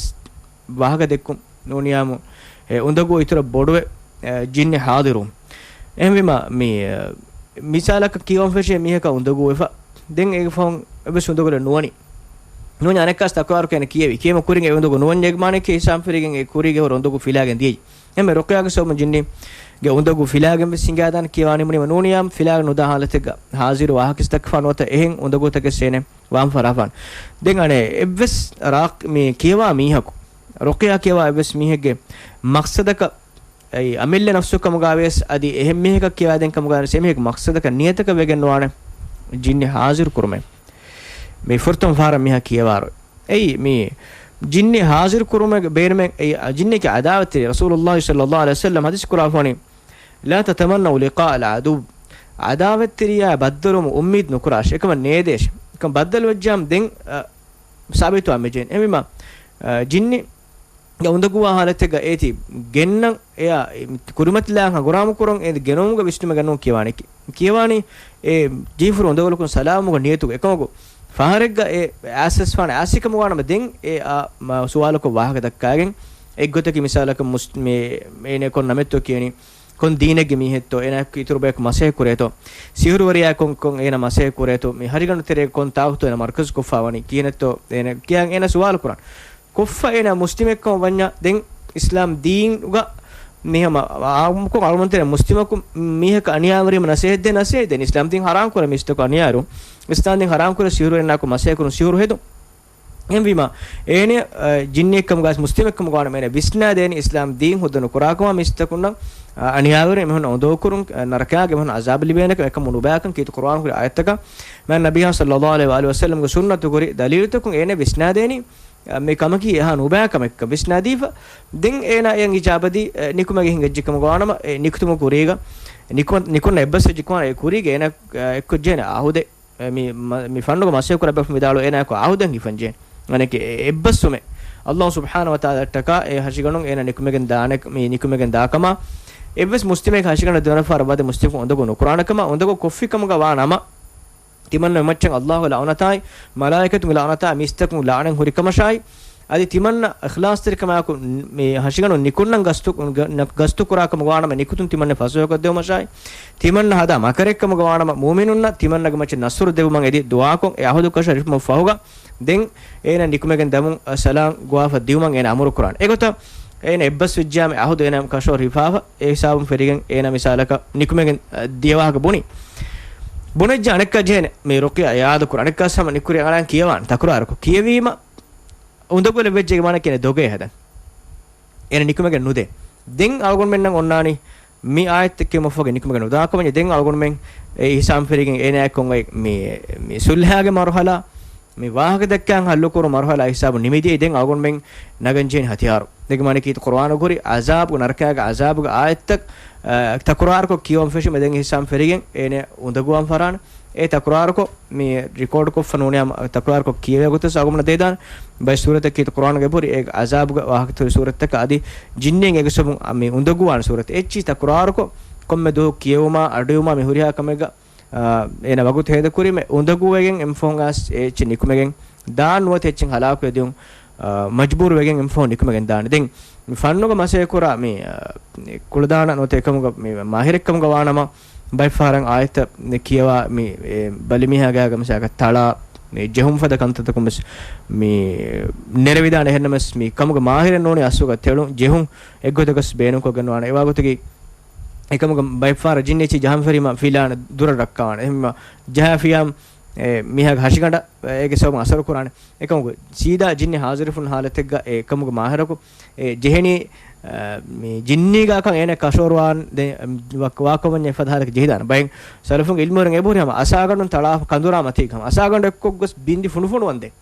ވާހަކަ ދެއްކުން ނޫނިޔާމު އެ އުނދަގޫ އިތުރަށް ބޮޑުވެ، އެ، ޖިންނި ހާޒިރު. އެހެންވީމަ މި، އެ، މިސާލަކަށް ކިޔަވަން ފެށޭ މީހަކަށް އުނދަގޫވެފަ. ދެން އޭގެ ފަހުން އެއްވެސް އުނދަގުލެއް ނުވަނީ. ނޫނީ އަނެއްކާސް ތަކުރާރު ކެނެ ކިޔެވި. ކިޔެމަ ކުރިން އެ އުނދަގޫ ނުވަންޏޭ މާނަކީ ހިސާބު ފެށިގެން އެ ކުރީގެ ހުރި އުނދަގޫ ފިލާގެން ދިޔައީ. އެހެންވެ ރުޤިޔާގެ ސަބަބުން ޖިންނީގެ އުނދަގޫ ފިލާގެން ވެސް ހިނގާދާނެ ކިޔަވާ ނިމުނީމަ ނޫނިޔާމު ފިލާގެން ނުދާ ހާލަތެއްގަ ހާޒިރު ވާހަކަ ދައްކަފާ ނުވަތަ އެހެން އުނދަގޫތަކެއް ސޭނެ ވާން ފަރާފާން. ދެން އަނެއް އެއްވެސް ރާ-، މި ކިޔަވާ މީހަކު، ރުޤިޔާ ކިޔަވާ އެއްވެސް މީހެއްގެ މަޤްޞަދަކަށް އެއީ އަމިއްލަ ނަފްސު ކަމުގައިވިޔަސް އަދި އެހެން މީހަކަށް ކިޔަވާދޭން ކަމުގައިވިޔަސް އެމީހެއްގެ މަޤްޞަދަކަށް ނިޔަތަކަށް ވެގެން ނުވާނެ ޖިންނި ހާޒިރު ކުރުމެއް. މި ފުރަތަމަ ފަހަރަށް މީހާ ކިޔަވާރު. އެއީ މި ޖިންނި ހާޒިރު ކުރުމެއް ބޭނުމެއް އެއީ ޖިންނިއެއްގެ ޢަދާވަތްތެރި. ރަސޫލުﷲ ޞައްލަﷲ ޢަލައިހި ވަސައްލަމް ޙަދީޘް ކުރާފަނީ، لا تتمنوا لقاء العدو. ޢަދާވަތްތެރިޔާ ބައްދަލުވުމު އުއްމީދު ނުކުރާށޭ. އެކަމަށް ނޭދޭށޭ. އެކަމަށް ބައްދަލުވެއްޖާމު ދެން، އަ، ސާބިތުވާން މިޖެހެން. އެހެންވީމަ، އަ، ޖިންނި އެ އުނދަގޫވާ ހާލަތެއްގަ އޭތި ގެންނަން އެޔާ ކުރިމަތިލާ ހަނގުރާމަ ކުރަން އެ ގެނުމުގަ ވިސްނުމެއް ގަންނަން ކިޔަވާނެ. ކި-، ކިޔަވާނީ އެ ޖީފުރު އުނދަގުލަކުން ސަލާމުގަ ނިޔަތުގަ އެކަމަކު ފަހަރެއްގަ އެ އައިސްފާނެ އައިސްކަމުގަ ވާނަމަ ދެން އެ އާ މަ-، ސުވާލަކުން ވާހަކަ ދައްކާގެން އެއްގޮތަކީ މިސާލަކަށް މުސް-، މި-، އޭނަ ކޮން ނަމެއްތޯ ކިޔަނީ، ކޮން ދީނެއްގެ މީހެއްތޯ، އޭނަ އިތުރު ބަޔަކު މަސޭހަ ކުރޭތޯ، ސިހުރުވެރިޔާ ކޮން ކޮން އޭނަ މަސޭހަ ކުރޭތޯ، މި ހަށިގަނޑު ތެރޭގަ ކޮން ތާގުތު އޭނަ މަރްކަޒު ކޮށްފާވަނީ ކިހިނެއްތޯ، އޭނަ ކިޔާ އޭނަ ސުވާލު ކުރާނެ. ކޮށްފަ އޭނަ މުސްލިމެއްކަމަށް ވަންޏާ، ދެން އިސްލާމް ދީނުގަ މިހަމަ އާއްމުކޮށް އަޅުމަންތެރި މުސްލިމަކު މީހަކަށް އަނިޔާވެރިވުމަށް ނަސޭހަތް ދޭ، ނަސޭހަތް ދޭން. އިސްލާމް ދީން ހަރާން ކުރޭ މީސްތަކު އަނިޔާވެރި. އިސްލާމް ދީން ހަރާން ކުރޭ ސިހުރުވެރިންނާކު މަސޭހަކުރުން ސިހުރު ހެދުން. އެހެންވީމަ، އޭނެ، އަ، ޖިންނިއެއްކަމުގައި މުސްލިމެއްކަމުގަ ވާނަމަ އޭނަ ވިސްނާދޭނެ އިސްލާމް ދީން ހުއްދަ ނުކުރާކަމަށް މީސްތަކުންނަށް، އަ، އަނިޔާވެރި މީހުން އުނދަގޫކުރުން، އަ، ނަރަކައިގެ މީހުން އަޒާބު ލިބޭނެކަމަށް އެކަމު ނުބަޔާކަން ކީރިތި ޤުރުއާން ކުރި އާޔަތަކަށް. މާތް ނަބީ ޞައްލަﷲ ޢަލައިހި ވައަލިހި ވަސައްލަމްގެ ސުންނަތު ކުރި ދަލީލުތަކުން އޭނަ ވިސްނާދޭނީ، އަ، މި ކަމަކީ އެހާ ނުބަޔާ ކަމެއްކަން ވިސްނާދީފަ، ދެން އޭނާ އެޔަށް އިޖާބަދީ، އެ، ނިކުމެގެ ހިނގައްޖެކަމުގަ ވާނަމަ، އެ، ނިކުތުމު ކުރީގަ، ނިކު-، ނިކުންނަ އެއްބަސްވެއްޖެ ކުރާނަ އެ ކުރީގަ އޭނަ، އެ، އެއްކޮށްޖެހޭނެ އާހުދެއް، އެ، މި، މަ-، މި ފަންނުގަ މަސޭހަކުރާ ބަޔަކު މިދާޅު އޭނާއެކު އާހުދެއް ހިފަންޖެހޭނެ. އަނެކެ އެ، އެއްބަސްވުމެއް. ﷲ ސުބްޙާނަހޫ ވަތަޢާލާއަށްޓަކާ އެ ހަށިގަނޑުން އޭނަ ނިކުމެގެން ދާނެ، މި ނިކުމެގެން ދާކަމާ، އެއްވެސް މުސްލިމެއް ހަށިގަނޑަށް ދެވަނަ ފަހަރަށް ވަދެ މުސްލިމަކު އުނދަގޫ ނުކުރާނެކަމާ، އުނދަގޫ ކޮށްފިކަމުގަ ވާ ނަމަ، ތިމަންނަ މިމައްޗަށް ﷲގެ ލަޢުނަތާއި، މަލާއިކަތުންގެ ލަޢުނަތާއި، މީސްތަކުން ލަޢުނަތް ހުރިކަމަށާއި، އަދި ތިމަންނަ އިޚްލާޞްތެރިކަމާއެކު މި ހަށިގަނޑު ނިކުންނަން ގަސްތު، ގަ-، ގަސްތު ކުރާކަމުގަ ވާނަމަ ނިކުތުން ތިމަންނަ ފަސޭހަކޮށްދެވުމަށާއި، ތިމަންނަ ހަދާ މަކަރެއްކަމުގަ ވާނަމަ މުއުމިނުންނަށް ތިމަންނަގެ މައްޗަށް ނަޞްރު ދެވުމަށް އެދި ދުޢާކޮށް އެ އަހުދު ކަށަ ރިފުމަށް ފަހުގަ، ދެން އޭނަ ނިކުމެގެން ދަމުން، އަ، ސަލާން ގޮވާފަ ދިއުމަށް އޭނަ އަމުރު ކުރާނެ. އެގޮތަށް އޭނަ އެއްބަސްވެއްޖާމެ އަހުދު އޭނަ ކަށަވަރު ހިފާފަ، އެ ހިސާބުން ފެށިގެން އޭނަ މިސާލަކަށް ނިކުމެގެން، އަ، ދިޔަ ވާހަކަ ބުނި. ބުނެއްޖާ އަނެއްކާ ޖެހޭނެ މި ރުޤިޔާ އިޢާދަ ކުރާ. އަނެއްކާސް ހަމަ ނިކުރި އަޅާން ކިޔަވާން ތަކުރާރުކޮށް ކިޔެވީމަ، އުނދަގުލެއް ވެއްޖެ މާނަ ކިޔަނީ ދޮގެއް ހަދަން. އޭނަ ނިކުމެގެން ނުދޭ. ދެން އަޅުގަނޑުމެންނަށް އޮންނާނީ މި އާޔަތްތައް ކިޔުމަށްފަހުގަ ނިކުމެގެން ނުދާކަމަށް. ދެން އަޅުގަނޑުމެން އެ ހިސާބުން ފެށިގެން އޭނާއަށް ކޮން އޮތް މި، މި ސުލްހާގެ މަރުހަލާ، މި ވާހަކަ ދައްކާން ހައްލުކުރު މަރުހަލާ ހިސާބުން ނިމިދިޔައީ. ދެން އަޅުގަނޑުމެން ނަގަންޖެހެނީ ހަތިޔާރު. ދެން މާނަ ކީރިތި ޤުރުއާނުގަ ހުރި ޢަޒާބުގެ، ނަރަކައިގެ ޢަޒާބުގެ އާޔަތްތައް، އަ، ތަކުރާރުކޮށް ކިޔަވަން ފެށުމަށް ދެން ހިސާބުން ފެށިގެން އޭނަ އުނދަގޫވާން ފަރާނެ. އެ ތަކުރާރުކޮށް، މި ރިކޯޑުކޮށްފަ ނޫނިއްޔާ ތަކުރާރުކޮށް ކިޔެވޭ ގޮތަސް އަޅުގަނޑު ދެދާނެ. ބައެއް ސޫރަތަކީ ޤުރްއާނުގެ އެބަހުރި އޭގެ ޢަޒާބުގެ ވާހަކަތައް ހުރި ސޫރަތަކަށް އަދި ޖިންނީން އޭގެ ސަބަބުން މި އުނދަގޫވާނެ ސޫރަތެއް. އެއްޗިހި ތަކުރާރުކޮށް، ކޮންމެ ދުވަހު ކިޔެވުމާ، އަޑުއިވުމާ މި ހުރިހާ ކަމެއްގަ، އާ، އޭނަ ވަގުތު ހޭދަކުރީމަ އުނދަގޫވެގެން އެންމެ ފަހުން އައިސް އެ އެއްޗެއް ނިކުމެގެން ދާން ނުވަތަ އެއްޗެއް ހަލާކުވެދިޔުން، އާ، މަޖްބޫރުވެގެން އެންމެ ފަހުން ނިކުމެގެން ދާނެ. ދެން މި ފަންނުގަ މަސައްކަތްކުރާ މި، އާ، ކުޅަދާނަ ނުވަތަ އެކަމުގަ މި މާހިރެއްކަމުގަ ވާނަމަ، ބައެއް ފަހަރަށް އާޔަތްތައް ކިޔަވާ މި، އެ، ބަލިމީހާގެ ގާގަ މިސާލަކަށް ތަޅާ، މި ޖެހުން ފަދަ ކަންތައްތަކުން ވެސް މި ނެރެވިދާނެ. އެހެންނަމަވެސް މި ކަމުގެ މާހިރެއް ނޫނީ އަސްލުގަ ތެޅުން ޖެހުން އެއްގޮތަކަސް ބޭނުންކޮށްގެން ވާނެ. އެވާގޮތަކީ އެކަމުގަ ބައެއް ފަހަރަށް ޖިންނި އެއްޗެއް ޖަހަން ފެރީމަ ފިލާނަ ދުރަށް ރައްކާވާނެ. އެހެންމަ ޖަހާފިޔާ، އެ، މީހާގެ ހަށިގަނޑަށް އޭގެ ސަބަބުން އަސަރު ކުރާނެ. އެކަމުގަ ސީދާ ޖިންނި ހާޒިރުފުން ހާލަތެއްގަ އެ ކަމުގެ މާހިރަކު އެ ޖެހެނީ، އަ، މި ޖިންނީގާކަން އޭނަ ކަށަވަރުވާން ދެ-، ވަ-، ވާކަމަންޏެއް ފަދަ ހާލަކަށް ޖެހިދާނެ. ބައެއް ސަލަފުންގެ އިލްމުވެރިން އެބަހުރި ހަމަ އަސާގަނޑުން ތަޅާފަ ކަނދުރާ މަތީގަ ހަމަ އަސާގަނޑު އެއްކޮށް ގޮސް ބިންދި ފުނޑުފުނޑުވަންދެން.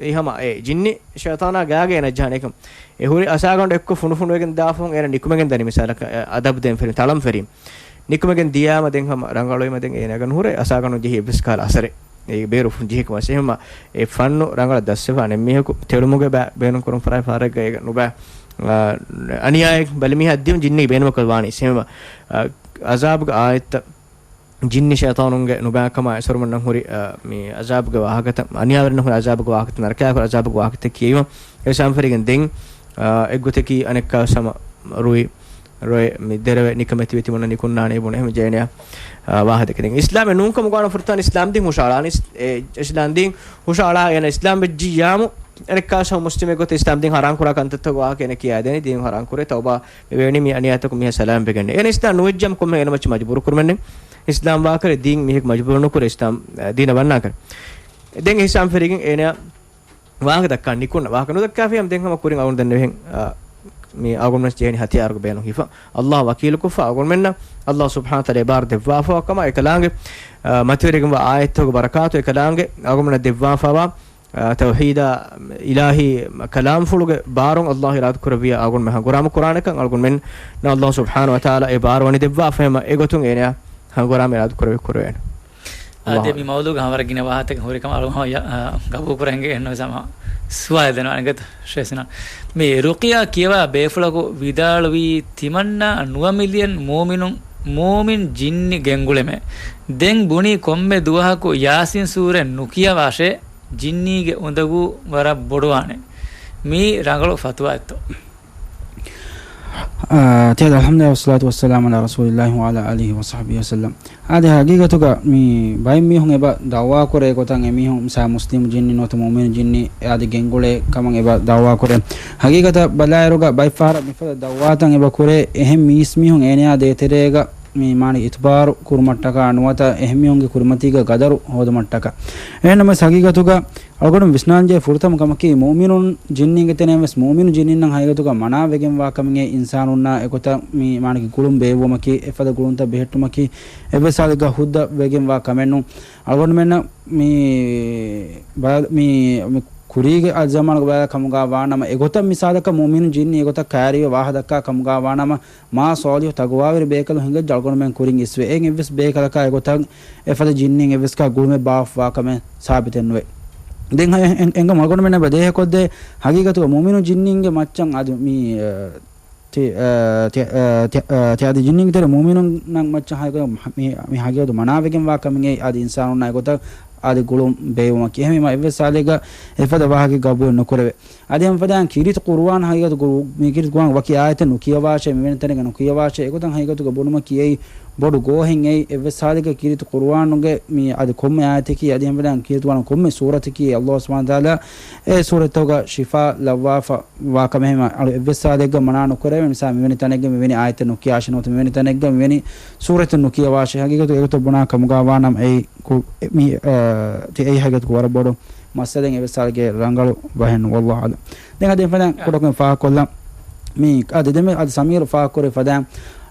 އެއީ ހަމަ އެ ޖިންނި ޝައިޠާނާ ގާގަ އޭނަ ޖަހާނެ އެކަމް. އެ ހުރި އަސާގަނޑު އެއްކޮށް ފުނޑުފުނޑުވެގެން ދާފަހުން އޭނަ ނިކުމެގެން ދަނީ މިސާލަކަށް، އަ-، އަދަބު ދޭން ފެރި ތަޅަން ފެރީ. ނިކުމެގެން ދިޔާމަ ދެން ހަމަ ރަނގަޅުވީމަ ދެން އޭނަ ގަން ހުރެ އަސާގަނޑު ޖެހި އެއްވެސް ކަހަލަ އަސަރެއް. އެ ބޭރު ފުން ޖެހިކަމަށް އެހެންމަ އެ ފަންނު ރަނގަޅަށް ދަސްވެފާނެ މީހަކު ތެޅުމުގެ ބައި ބޭނުން ކުރުން ފަރާތް ފަހަރެއްގަ އޭގަ ނުބައި، އާ، އަނިޔާއެއް ބަލިމީހާ ދިޔުން ޖިންނީ ބޭނުމަކަށް ވާނީ. އެހެންމަ، އާ، އަޒާބުގެ އާޔަތްތައް ޖިންނި ޝައިޠާނުންގެ ނުބައިކަމާ އެސޮރުމަންނަށް ހުރި، އާ، މި އަޒާބުގެ ވާހަކަތައް، އަނިޔާވެރިންނަށް ހުރި އަޒާބުގެ ވާހަކަތައް، ނަރަކަޔާ ހުރި އަޒާބުގެ ވާހަކަތައް ކިޔެވުން އެ ސާންފެރިގެން ދެން، އާ، އެއްގޮތަކީ އަނެއްކާ ސަމަ ރުއި ރޮއެ މި ދެރަވެ ނިކަމެތިވެ ތިމަންނަ ނިކުންނާނެ ބުނެ ހެމ ޖޭނެއާ، އާ، ވާހަކަ ދެކެދެން. އިސްލާމެއް ނޫންކަމުގާނަ ފުރަތަން އިސްލާމް ދީން ހުށައަޅާނީ، އެ، އިސްލާމް ދީން ހުށައަޅާ އޭނަ އިސްލާމް ވެއްޖިއްޔާމު، އަނެއްކާސް ހަމަ މުސްލިމެއް ގޮތަށް އިސްލާމް ދީން ހަރާން ކުރާ ކަންތައްތަކު ވާހަކަ އޭނަ ކިޔާދޭނީ ދީން ހަރާން ކުރޭ ތައުބާ މިވެނި މި އަނިޔާތަކު މިހާ ސަލާމް ވެގެން. އޭނަ އިސްލާމް ނުވެއްޖާމު ކޮންމެ އޭނަ މައްޗަށް މަޖުބޫރު ކުރުމެއް ނެތް. އިސްލާމް ވާކަރެ ދީން މީހެއް މަޖުބޫރު ނުކުރޭ އިސްލާމް، އަ، ދީނަށް ވަންނާކަރެ. ދެން އެހިސާބް ފެރިގެން އޭނަ ވާހަކަ ދައްކާ ނިކުންނަ ވާހަކަ ނުދައްކާފިޔަމް ދެން ހަމަ ކުރިން އަޅުން ދެންނެވިހެން، އާ، މި އަޅުގަނޑު ވެސް ޖެހެނީ ހަތިޔާރުގެ ބޭނުން ހިފަ. އައްލާހު ވަކީލުކޮށްފަ އަޅުގަނޑުމެންނަށް އައްލާހު ސުބްޙާނަހު ވަތަޢާލާ އެބާރު ދެއްވާފަވާ ކަމަށް އެކަލާނގެ، އާ، މަތިވެރިގެންވާ އާޔަތްތަކުގެ ބަރަކާތު އެކަލާނގެ އަޅުގަނޑުމެންނަށް ދެއްވާފަވާ، އާ، ތައުޙީދާ އިލާހީ ކަލާމްފުޅުގެ ބާރުން އައްލާހު އިރާދަ ކުރެއްވިޔާ އަޅުގަނޑުމެން ހަނގުރާމަ ކުރާނެކަން އަޅުގަނޑުމެންނަށް އައްލާހު ސުބްޙާނަހު ވަތަޢާލާ އެ ބާރު ވަނީ ދެއްވާފަ ހަމަ އެގޮތުން އޭނަޔާ ހަނގުރާމަ އިރާދަ ކުރެވި ކުރެވޭނެ. އާދެ، މި މައުޟޫގަ ހަމަ ވަރަށް ގިނަ ވާހަކަތަކެއް ހުރިކަމަށް އަޅުގަނޑު ހަމަ ގަބޫލު ކުރަން އެންނަމަ ސަމާ ސުވާލެއް ދެންނެވި އަނެއްގޮތަށް ޝޭޚް ސިނާން. މި ރުޤިޔާ ކިޔަވާ ބޭފުޅަކު ވިދާޅުވީ ތިމަންނާ ނުވަ މިލިއަން މޫމިނުން، މޫމިން ޖިންނި ގެންގުޅެމޭ. ދެން ބުނީ ކޮންމެ ދުވަހަކު ޔާސީން ސޫރަތް ނުކިޔަވާށޭ، ޖިންނީގެ އުނދަގޫ ވަރަށް ބޮޑުވާނެ. މީ ރަނގަޅު ފަތުވާއެއްތޯ؟ އާ، ތިޔަދަ އަލްޙަމްދުލިއްލާހި ވައްޞަލާތު ވައްސަލާމު ޢަލާ ރަސޫލިއްލާހި ވަޢަލާ އާލިހި ވަޞަޙްބިހި ވަސައްލަމް. އާދެ، ހަގީގަތުގަ މި ބައެއް މީހުން އެބަ ދަޢުވާ ކުރޭ ގޮތަށް އެމީހުން މިސާ މުސްލިމް ޖިންނި ނުވަތަ މުއުމިނު ޖިންނި އާދެ ގެންގުޅޭ ކަމަށް އެބަ ދަޢުވާ ކުރޭ. ހަގީގަތަށް ބަލާއިރުގަ ބައެއް ފަހަރަށް މިފަދަ ދަޢުވާތައް އެބަ ކުރޭ އެހެން މީސްމީހުން އޭނަޔާ ދޭތެރޭގަ މި މާނަ އިތުބާރު ކުރުމަށްޓަކާ ނުވަތަ އެހެން މީހުންގެ ކުރިމަތީގަ ގަދަރު ހޯދުމަށްޓަކާ. އެހެންނަމަވެސް ހަގީގަތުގަ އަޅުގަނޑު ވިސްނާންޖެހޭ ފުރަތަމަ ކަމަކީ، މުއުމިނުން ޖިންނީންގެ ތެރެއިން ވެސް މުއުމިނު ޖިންނިންނަށް ހަގީގަތުގަ މަނާ ވެގެންވާ ކަމެއް އިންސާނުންނާ އެގޮތަށް މި މާނަކީ ގުޅުން ބޭއްވުމަކީ، އެފަދަ ގުޅުންތައް ބެހެއްޓުމަކީ، އެއްވެސް ހާލެއްގަ ހުއްދަ ވެގެންވާ ކަމެއް ނޫން. އަޅުގަނޑުމެންނަށް މި ބަ-، މި، މި ކުރީގެ އަދި ޒަމާނުގެ ބަޔާ ކަމުގަ ވާނަމަ، އެގޮތަށް މިސާލަކަށް މުއުމިނު ޖިންނި އެގޮތަށް ކައިރިވެ ވާހަ ދައްކާ ކަމުގަ ވާނަމަ، މާ ޞާލިޙު ތަޤްވާވެރި ބޭކަލުން ހިނގައްޖެ އަޅުގަނޑުމެން ކުރިން އިސްވެ. އެއިން އެއްވެސް ބޭކަލަކާ އެގޮތަށް އެފަދަ ޖިންނިން އެއްވެސް ކާ ގުޅުމެއް ބާއްވާ ކަމެއް ސާބިތެއް ނުވޭ. ދެން އެ-، އެ-، އެންގަމު އަޅުގަނޑުމެން އެބަ ދޭހަކޮށްދޭ ހަގީގަތުގަ މުއުމިނު ޖިންނިންގެ މައްޗަށް އަދި މި، އަ، ތި-، އަ، ތި-، އަ، ތި-، އަ، ތި އަދި ޖިންނިންގެ ތެރެ މުއުމިނުންނަށް މައްޗަށް ހަގީގަތު މި، މި ހަގީގަތު މަނާވެގެންވާ ކަމެއް އަދި އިންސާނުންނާ އެގޮތަށް އަދި ގުޅުން ބޭއްވުމަކީ. އެހެންވީމަ އެއްވެސް ހާލެއްގަ އެފަދަ ވާހަކަ ގަބޫލު ނުކުރެވޭ. އަދި އެހެން ފަދައިން ކީރިތި ޤުރުއާން ހަގީގަތު ގު-، މި ކީރިތި ޤުރުއާން ވަކި އާޔަތެއް ނުކިޔަވާށޭ، މިވެނި ތަނެއްގަ ނުކިޔަވާށޭ، އެގޮތަށް ހަގީގަތުގަ ބުނުމަކީ އެއީ ބޮޑު ގޯހެއް އެއީ. އެއްވެސް ހާލެއްގަ ކީރިތި ޤުރުއާނުގެ މި އަދި ކޮންމެ އާޔަތަކީ، އަދި އެހެން ފަދައިން ކީރިތި ޤުރުއާން ކޮންމެ ސޫރަތަކީ، އައްލާހު ސުބްޙާނަހު ވަތަޢާލާ އެ ސޫރަތްތަކުގަ ޝިފާ ލައްވާފަ ވާ ކަމެއް ހަމަ އަޅު އެއްވެސް ހާލެއްގަ މަނާ ނުކުރެވޭ. މިސާ މިވެނި ތަނެއްގަ މިވެނި އާޔަތެއް ނުކިޔާށޭ ނުވަތަ މިވެނި ތަނެއްގަ މިވެނި ސޫރަތެއް ނުކިޔަވާށޭ. ހަގީގަތު އެގޮތަށް ބުނާ ކަމުގަ ވާނަމަ އެއީ ކު-، މި، އަ، ތި އެއީ ހަގީގަތުގަ ވަރަށް ބޮޑު މައްސަލައެއް އެވެސް ހާލެއްގެ ރަނގަޅު ބަހެއް ނޫން. ވައްލާހު އަޢްލަމް. ދެން އަދި އެފަދައިން ކުޑަކޮށް ފާހަގަކޮށްލަން. މި އަދި ދެމެ އަދި ސަމީރު ފާހަގަކުރި ފަދައިން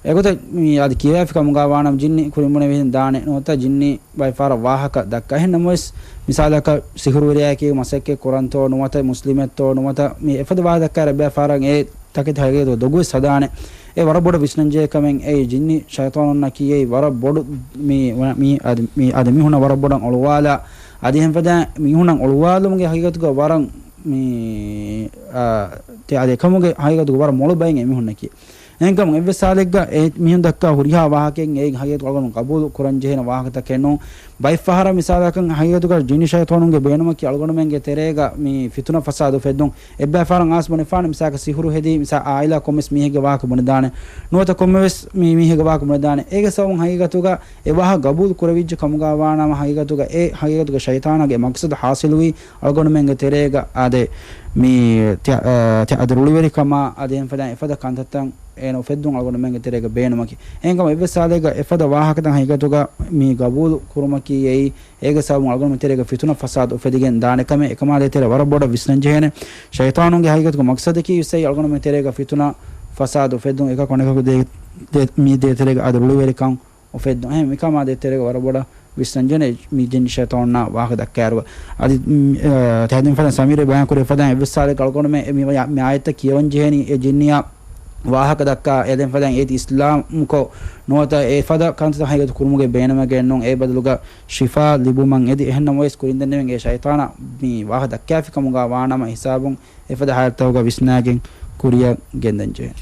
އެގޮތަށް މި އަދި ކިޔަވާފި ކަމުގަ ވާނަމަ ޖިންނި ކުރިން ބުނެވިހެން ދާނެ ނުވަތަ ޖިންނި ބައެއް ފަހަރަށް ވާހަކަ ދައްކާ. އެހެން ނަމަވެސް މިސާލަކަށް ސިހުރުވެރިޔާއެކީ މަސައްކަތް ކުރަންތޯ ނުވަތަ މުސްލިމެއްތޯ ނުވަތަ މި އެފަދަ ވާހަކަ ދައްކާ ރައްބައި ފަހަރަށް އެ ތަކެތި ހަގީގަތުގަ ދޮގުވެސް ހަދާނެ. އެ ވަރަށް ބޮޑަށް ވިސްނަންޖެހޭ ކަމެއް. އެ ޖިންނި ޝައިޠާނުންނަކީ އެ ވަރަށް ބޮޑު މި، މި އަދި، މި އަދި މީހުންނަށް ވަރަށް ބޮޑަށް އޮޅުވާލާ، އަދި އެހެން ފަދަ މީހުންނަށް އޮޅުވާލުމުގެ ހަގީގަތުގަ ވަރަށް މި، އާ، ތި އަދި އެކަމުގެ ހަގީގަތުގަ ވަރަށް މޮޅު ބައެއް އެ މީހުންނަކީ. އެހެންކަމުން އެއްވެސް ހާލެއްގަ އެ މީހުން ދައްކާ ހުރިހާ ވާހަކައެއް އެއީ ހަގީގަތު އަޅުގަނޑު ގަބޫލު ކުރަން ޖެހޭނެ ވާހަކަތަކެއް ނޫން. ބައެއްފަހަރަށް މިސާލަކަށް ހަގީގަތުގަ ޖިންނި ޝައިޠާނުންގެ ބޭނުމަކީ އަޅުގަނޑުމެންގެ ތެރޭގަ މި ފިތުނަ ފަސާދަ އުފެއްދުން. އެއްބައިފަހަރަށް އާސް ބުނެފާނެ މިސާލަކަށް ސިހުރު ހެދީ މިސާ އާއިލާ ކޮންމެސް މީހެއްގެ ވާހަކަ ބުނެދާނެ. ނުވަތަ ކޮންމެވެސް މީ މީހެއްގެ ވާހަކަ ބުނެދާނެ. އޭގެ ސަބަބުން ހަގީގަތުގަ އެ ވާހަކަ ގަބޫލު ކުރެވިއްޖެ ކަމުގަ ވާނަމަ ހަގީގަތުގަ އެ ހަގީގަތުގަ ޝައިޠާނާގެ މަޤްޞަދު ޙާޞިލުވީ އަޅުގަނޑުމެންގެ ތެރޭގަ އާދެ މި ތި-، އާ، ތި އަދި ރުޅިވެރިކަމާ އަދި އެހެން ފަދަ އެފަދަ ކަންތައްތައް އޭނަ އުފެއްދުން އަޅުގަނޑުމެންގެ ތެރޭގަ ބޭނުމަކީ. އެހެންކަމުން އެއްވެސް ހާލެއްގަ އެފަދަ ވާހަކަތައް ހަގީގަތުގަ މި ގަބޫލު ކުރުމަކީ އެއީ އޭގެ ސަބަބުން އަޅުގަނޑުމެން ތެރޭގަ ފިތުނަ ފަސާދު އުފެދިގެން ދާނެ ކަމެއް. އެކަމާ ދޭތެރޭ ވަރަށް ބޮޑަށް ވިސްނަން ޖެހޭނެ. ޝައިޠާނުންގެ ހަގީގަތުގަ މަޤްޞަދަކީ ވެސް އަޅުގަނޑުމެން ތެރޭގަ ފިތުނަ ފަސާދު އުފެއްދުން އެކަކު އަނެކަކު ދޭ-، ދޭ-، މީ ދޭތެރޭގަ އަދި ރުޅިވެރިކަން އުފެއްދުން. އެހެން މިކަމާ ދޭތެރޭގަ ވަރަށް ބޮޑަށް ވިސްނަން ޖެހޭނެ މި ޖިންނި ޝައިޠާނުންނާ ވާހަކަ ދައްކާއިރު. އަދި، އެ، ތެހެދިން ފަދަ ސަމީރެ ބަޔާން ކުރެ ފަދަ އެއްވެސް ހާލެއްގަ އަޅުގަނޑުމެން މި އާޔަތްތައް ކިޔަވަން ޖެހޭނީ އެ ޖިންނިއާ ވާހަކަ ދައްކާ އެދެން ފަދައިން އޭތި އިސްލާމްކޮށް ނުވަތަ އެފަދަ ކަންތައް ހަގީގަތު ކުރުމުގެ ބޭނުމެއް ނޫން. އޭ ބަދަލުގަ ޝިފާ ލިބުމަށް އެދި. އެހެންނަމަވެސް ކުރިން ދެންނެވިން އެ ޝައިޠާނާ މި ވާހަކަ ދައްކާފި ކަމުގަ ވާނަމަ ހިސާބުން އެފަދަ ހާލަތްތަކުގަ ވިސްނާގެން ކުރިއަށް ގެންދަން ޖެހޭނެ.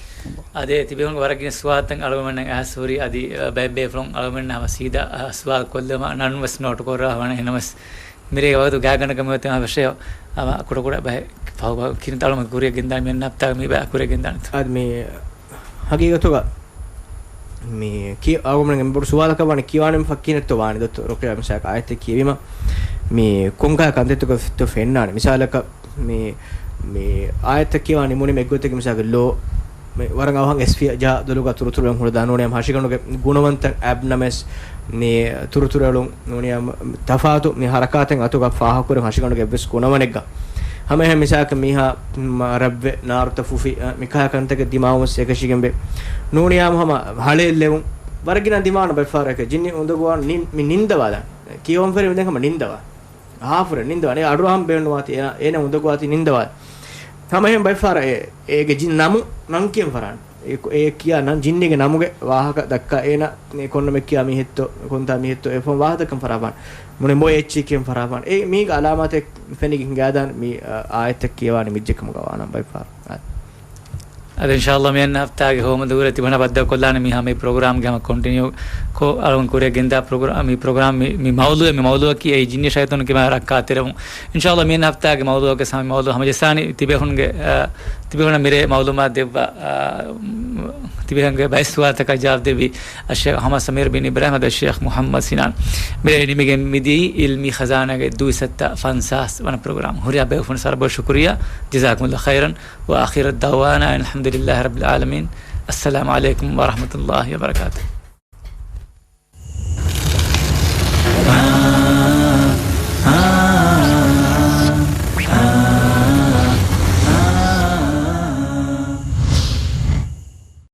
އާދެ، ތިބޭފުޅުން ވަރަށް ގިނަ ސުވާލުތައް އަޅުގަނޑުމެންނަށް އައިސް ހުރި. އަދި، އަ، ބައެއް ބޭފުޅުން އަޅުގަނޑުމެންނަށް ހަމަ ސީދާ، އަ، ސުވާލު ކޮށްލުމަށް ނަން ވެސް ނޯޓު ކުރައްވާ ވަނީ. އެހެންނަމަވެސް މިރޭގެ ވަގުތު ގާތްގަނޑަކަށް މިއޮތީ ހަމަ ވެށެއް ހަމަ ކުޑަކުޑަ ބައެއް ފަހު ކިރިން ތަޅުމަށް ކުރިއަށް ގެންދާނެ މި އަންނަ ހަފްތާގަ މި ބައި ކުރިއަށް ގެންދާނެ. އަދި މި ހަގީގަތުގަ މި ކި-، އަޅުގަނޑުމެންގެ ބޮޑު ސުވާލަކަށް ވާނެ ކިޔާނެ ފަ-، ކިހިނެއްތޯ ވާނެ ދޮތު ރުޤިޔާ މިސާލަކަށް އާޔަތެއް ކިޔެވީމަ މި ކޮންކަހަލަ ކަންތައްތަކެއްތޯ ފެންނާނެ. މިސާލަކަށް މި، މި އާޔަތްތައް ކިޔަވާ ނިމުނީމަ އެއްގޮތަކީ މިސާލަކަށް ލޯ މި ވަރަށް އަވަހަށް އެސްފިޔާ ދޮލުގަ ތުރުތުރުއެޅުން ހުޅުދާން ނޫނީ ހަށިގަނޑުގެ ގުނަވަންތައް އަބްނަމެސް މި ތުރުތުރުއެޅުން ނޫނީ ތަފާތު މި ހަރަކާތެއް އަތުގަ ފާހަގަކުރި ހަށިގަނޑުގެ އެއްވެސް ގުނަވަނެއްގަ. ހަމައެހެން މިސާލަކަށް މީހާ މަ-، ރަށްވެ، ނާރުތައް ފުފި، އަ، މިކަހަލަ ކަންތަކެއް ދިމާވުން އެކަށީގެންވޭ. ނޫނީ ހަމަ ހަޅޭއް ލެވުން. ވަރަށް ގިނަ ދިމާވާނެ ބައެއްފަހަރަކަށް ޖިންނި އުނދަގޫވާން ނިން-، މި ނިންދަވާލާނެ. ކިޔަވަން ފެރި މިދެން ހަމަ ނިންދަވާ. ހާފުރެ ނިންދަވާ. އަޑުއަހަން ބޭނުންވާތީ އޭނަ، އޭނަ އުނދަގޫވާތީ ނިންދަވާ. ހަމައެހެން ބައެއްފަހަރަށް އޭ، އޭގެ ޖިން ނަމު ނަން ކިޔަން ފަރާން. އެ ކޮ-، އެ ކިޔާ ނަން ޖިންނީގެ ނަމުގެ ވާހަކަ ދައްކާ އޭނަ ކޮންނަމެއް ކިޔާ މީހެއްތޯ، ކޮންތާ މީހެއްތޯ، އެފަހުން ވާހަކަ ދައްކަން ފަރާފާން. މުޅި މޮޔަ އެއްޗި ކިޔަން ފަރާފާން. އެ މީގެ އަލާމާތެއް ފެނިގެން ހިނގާދާން މި، އާ، އާޔަތްތައް ކިޔަވާނެ މިއްޖެ ކަމުގަ ވާނަން ބައެއްފަހަރު. އަދި އިންޝާﷲ މި އަންނަ ހަފްތާގެ ހޯމަ ދުވަހު ތިބޭފުޅުންނާ ބައްދަލުކޮށްލާނެ މި ހަމަ މި ޕްރޮގްރާމްގެ ހަމަ ކޮންޓިނިއު ކޮށް އަޅުގަނޑު ކުރިއަށް ގެންދާ ޕްރޮގްރާމް، މި ޕްރޮގްރާމް މި، މި މައުޟޫޢެއް، މި މައުޟޫޢަކީ އެއީ ޖިންނި ޝައިޠާނުން ކިބާ ރައްކާތެރިވުން. އިންޝާﷲ މި އަންނަ ހަފްތާގެ މައުޟޫޢަކީ ހަމަ މި މައުޟޫޢަށް ހަމަޖައްސާނީ ތިބޭފުޅުންގެ، އަ، ތިބޭފުޅުންނަށް މިރޭ މައުލޫމާތު ދެއްވާ، އާ، ތިބޭފުޅުންގެ ބައެއް ސުވާލުތަކަށް ޖަވާބު ދެއްވި އައްޝޭޚް މުޙައްމަދު ސަމީރު ބިން އިބްރާހިމް އަދި އައްޝޭޚް މުޙައްމަދު ސިނާން. މިރޭ ނިމިގެން މިދިޔައީ ޢިލްމީ ޚަޒާނާގެ ދުއިސައްތަ ފަންސާސް ވަނަ ޕްރޮގްރާމް. ހުރިހާ ބޭފުޅުންނަށް ސަރަބޮޑު ޝުކުރިއްޔާ. جزاكم الله خيرا. وآخر دعوانا أن الحمد لله رب العالمين. السلام عليكم ورحمة الله وبركاته.